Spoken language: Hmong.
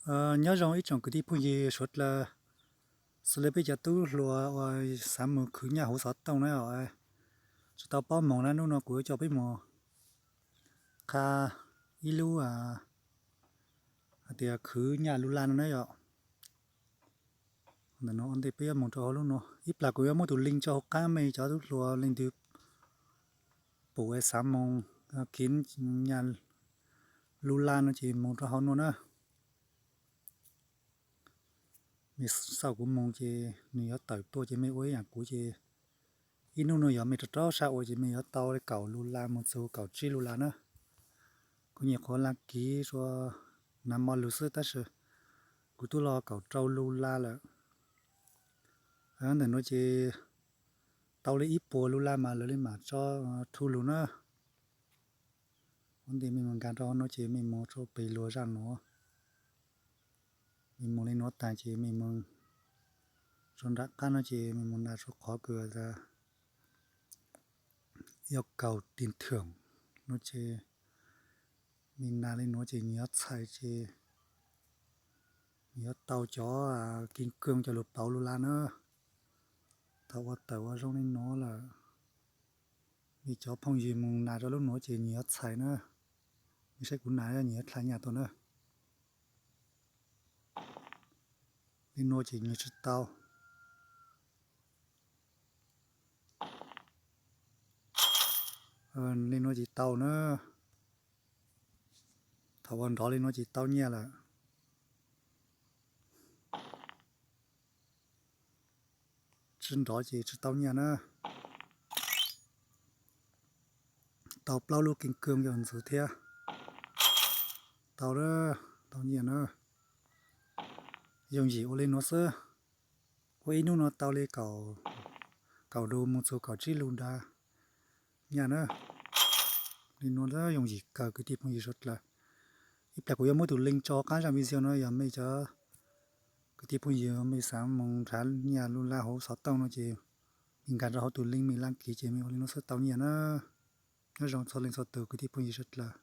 Nyob zoo ib tsoom kwv tij phooj ywg suav dlawg, xws li peb cov tub hluas uas xav mus khwv nyaj huv xov tooj na, tsis tau paub moog na, hnub no kuv yuav coj peb mus qha ib lub hais tias khwv nyaj lub laj no na yom. Ntawm no ua ntej peb yuav moog rau hauv lub no, ib plag kuv yuav muab tus link tso hauv qab, mej cov tub hluas leej twg pum es xav moog khwv nyaj lub laj no ces moog rau hauv no na. Mej xauj kuv moog ces nws yuav tawm tuaj ces mej ua ib yaam kuv ces ib hnub no yog mej rau rau sab ua ces mej yuav tau li kaum lub laj moog txug kaum tsib lub laj na. Kuv nyuam qhuav laj kiv rua nag mo lug xwb tab sis kuv tub loj kaum rau lub laj lawm. Ntawm no ces tau li ib puas lub laj mas lawv li mam tso thu lug na. Ua ntej mej moog nkag rau hauv no ces mej moog rua peg luag zaj nuav. Mej moog li nuav taag ces mej moog rua nram qab no ces mej moog nas rua qhov kws tas yêu cầu tiền thưởng no ces mej nas li nuav ces nws yuav txhais ces nws yuav tau cov kim cương coj lug pauv lub laj na. Thaum ua tawm ua zoo li nuav lawm, mej cov phooj ywg moog nas rua lub nuav ces nws yuav txhais na. Mej saib kuv nas nws yuav dlha nyaj tuaj na. Li nuav ces nws tsis tau. Li nuav ces tau na. Thaum ua nrov li nuav ces tau nyaj lawm. Tsis nrov ces tsis tau nyaj na. Tau plaub lub kim cương yog ntxwv thiab. Tau, tau nyaj na. Yooj yim ua li nuav xwb. Ua ib hnub no tau li kaum lub moog txug kaum tsib lub nrag nyaj na. Li nuav yooj yim kawg kwv tij phooj ywg suav dlawg. Ib plag kuv yuav muab tus link tso qab zaj video no, yog mej cov kwv tij phooj ywg mej xav moog nrhav nyaj lub laj huv xov tooj no ces mej nkag rau hauv tus link mej laj kiv ces mej ua li nuav xwb tau nyaj na. Nyob zoo txhua leej txhua tug kwv tij phooj ywg suav dlawg.